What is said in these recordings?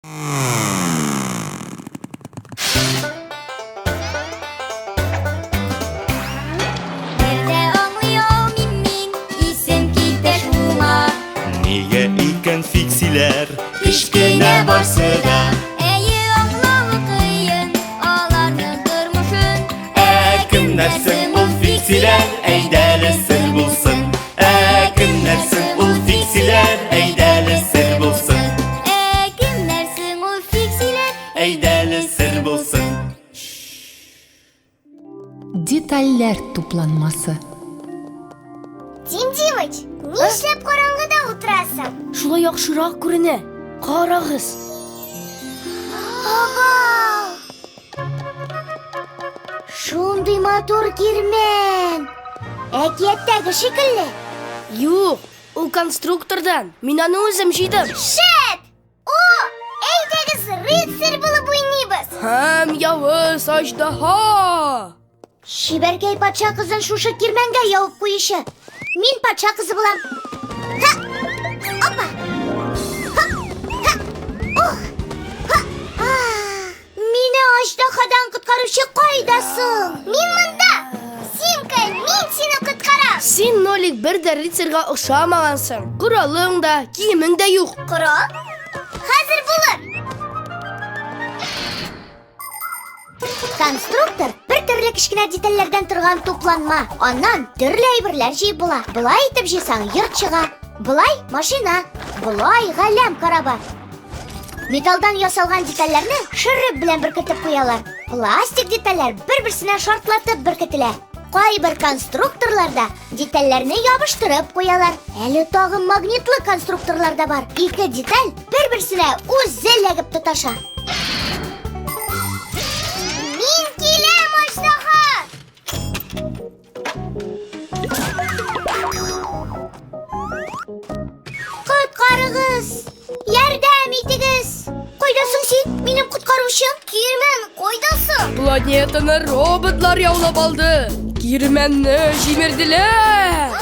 Бер дә аңлый алмыйм мин, исем китә шуңа. Нигә икән фиксиләр кечкенә барсы да? Әйе, аңлавы кыен аларның тормышын. Ә кемнәр соң ул фиксиләр? Әйдәле сер булсын. Ә кемнәр соң ул фиксиләр? Әйдәле сер булсын. Ә кемнәр соң ул фиксиләр? Әйдәле сер булсын. Детальләр тупланмасы. Дим Димыч, нишләп караңгыда утырасың? Шулай яхшырак күренә. Карагыз. Абау! Шундый матур кирмән! Әкияттәге шикелле. Юк, ул конструктордан. Мин аны үзем җыйдым. Шәп! О, әйдәгез рыцарь булып уйныйбыз. Һәм явыз аждаһа. Чибәркәй патша кызын шушы кирмәнгә ябып куючы. Мин патша кызы булам. Ха! Опа! Ха! Ха! Ух! Ха! А! Мине аждаһадан коткаручы кайда соң? Мин монда! Симка, мин сине коткарам! Син, Нолик, бер дә рыцарьга охшамагансың. Коралың да, киемең дә юк. Корал? Хәзер булыр! Конструктор бер төрле кечкенә детальләрдән торган тупланма. Аннан төрле әйберләр җыеп була. Болай итеп җыйсаң, йорт чыга. Болай машина, болай галәм корабы. Металлдан ясалган детальләрне шөреп белән беркетеп куялар. Пластик детальләр бер-берсенә шартлатып беркетелә. Кайбер конструкторларда детальләрне ябыштырып куялар. Әле тагын магнитлы конструкторлар да бар. Ике деталь бер-берсенә үзе эләгеп тоташа. Мин киләм, Аждаһа! Коткарыгыз! Ярдәм итегез! Кайда соң син, минем коткаручым? Кирмән, кайда соң? Планетаны роботлар яулап алды. Кирмәнне җимерделәр.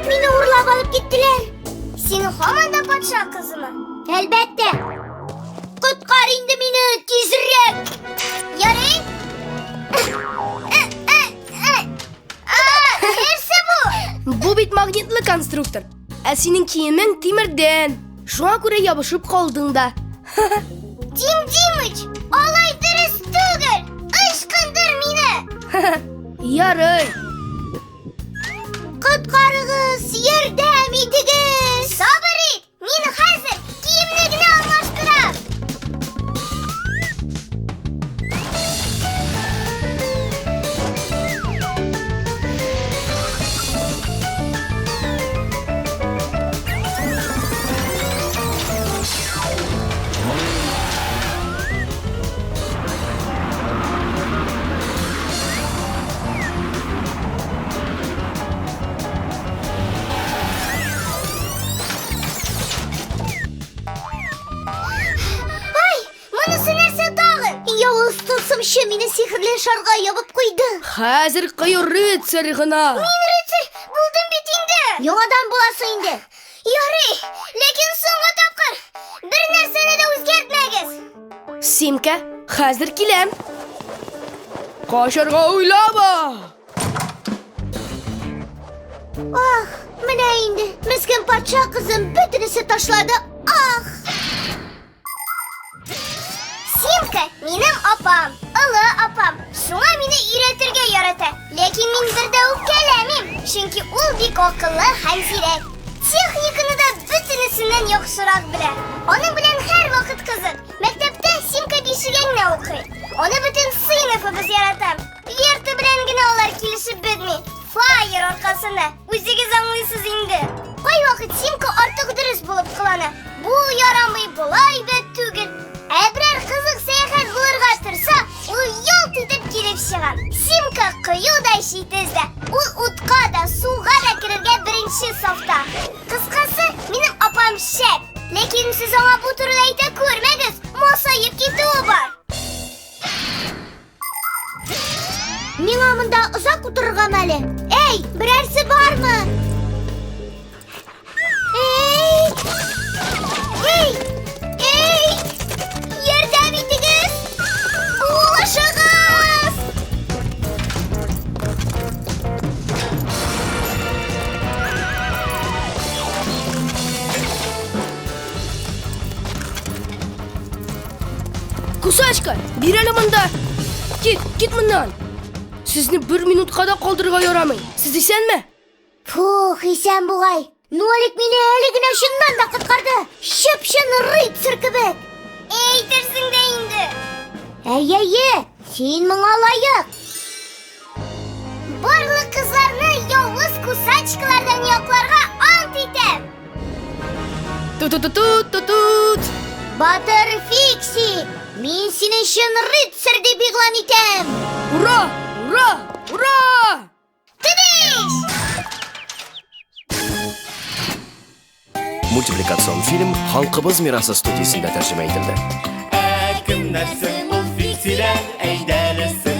Мине урлап алып киттеләр. Син һаман да патша кызымы? Әлбәттә. Коткар инде мине тизрәк. Ярый. Нәрсә бу? Бу бит магнитлы конструктор. Ә синең киемең тимердән. Шуңа күрә ябышып калдың да. Дим Димыч, алай дөрес түгел. Ычкындыр мине. Ярый. Коткарыгыз, ярдәм итегез. Сабыр ит, мин хәзер киемне генә алмаштырам. Ай, монысы нәрсә тагын? Явыз тылсымчы мине сихерле шарга ябып куйды. Хәзер кыю рыцарь гына. Мин рыцарь булдым бит инде. Яңадан буласың инде. Ярый, ләкин соңгы тапкыр. Бер нәрсәне дә үзгәртмәгез. Симка, хәзер киләм. Качарга уйлама. Ах, менә инде. Мескен патша кызын бөтенесе ташлады. Ах! Симка минем апам, олы апам. Шуңа мине өйрәтергә ярата. Ләкин мин бер дә үпкәләмим, чөнки ул бик акыллы һәм зирәк. Техниканы да бөтенесеннән яхшырак белә. Аның белән һәрвакыт кызык. Мәктәптә Симка бишегә генә укый. Аны бөтен сыйныфыбыз ярата. Верта белән генә алар килешеп бетми. Фаер аркасында, үзегез аңлыйсыз инде. Кайвакыт Симка артык дөрес булып кылана. Бу ярамый, болай да түгел. Ә берәр кызык сәяхәт булырга торса, ул ялт итеп килеп чыга. Симка кыю да җитез дә. Ул утка да, суга да керергә беренче сафта. Кыскасы, минем апам шәп. Ләкин сез аңа бу турыда әйтә күрмәгез, масаеп китүе бар. Миңа монда озак утырыргамы әле? Эй, берәрсе бармы? Эй! Эй! Эй! Кусачка, бир әле монда. Кит, кит моннан. Сезне бер минутка да калдырырга ярамый. Сез исәнме? Фух, исән бугай. Нолик мине әле генә чыннан да коткарды. Чып-чын рыцарь кебек. Әйтерсең дә инде. Әйе-әйе, син моңа лаек. Барлык кызларны явыз кусачкалардан якларга ант итәм. Ту-ту-ту-ту-ту-тут. Батыр Фикси, мин сине чын рыцарь дип игълан итәм. Ура! Ура! Ура! Тыдыш! Мультипликацион фильм Халкыбыз мирасы студиясендә тәрҗемә ителде. Ә кемнәр соң ул фиксиләр? Әйдәле.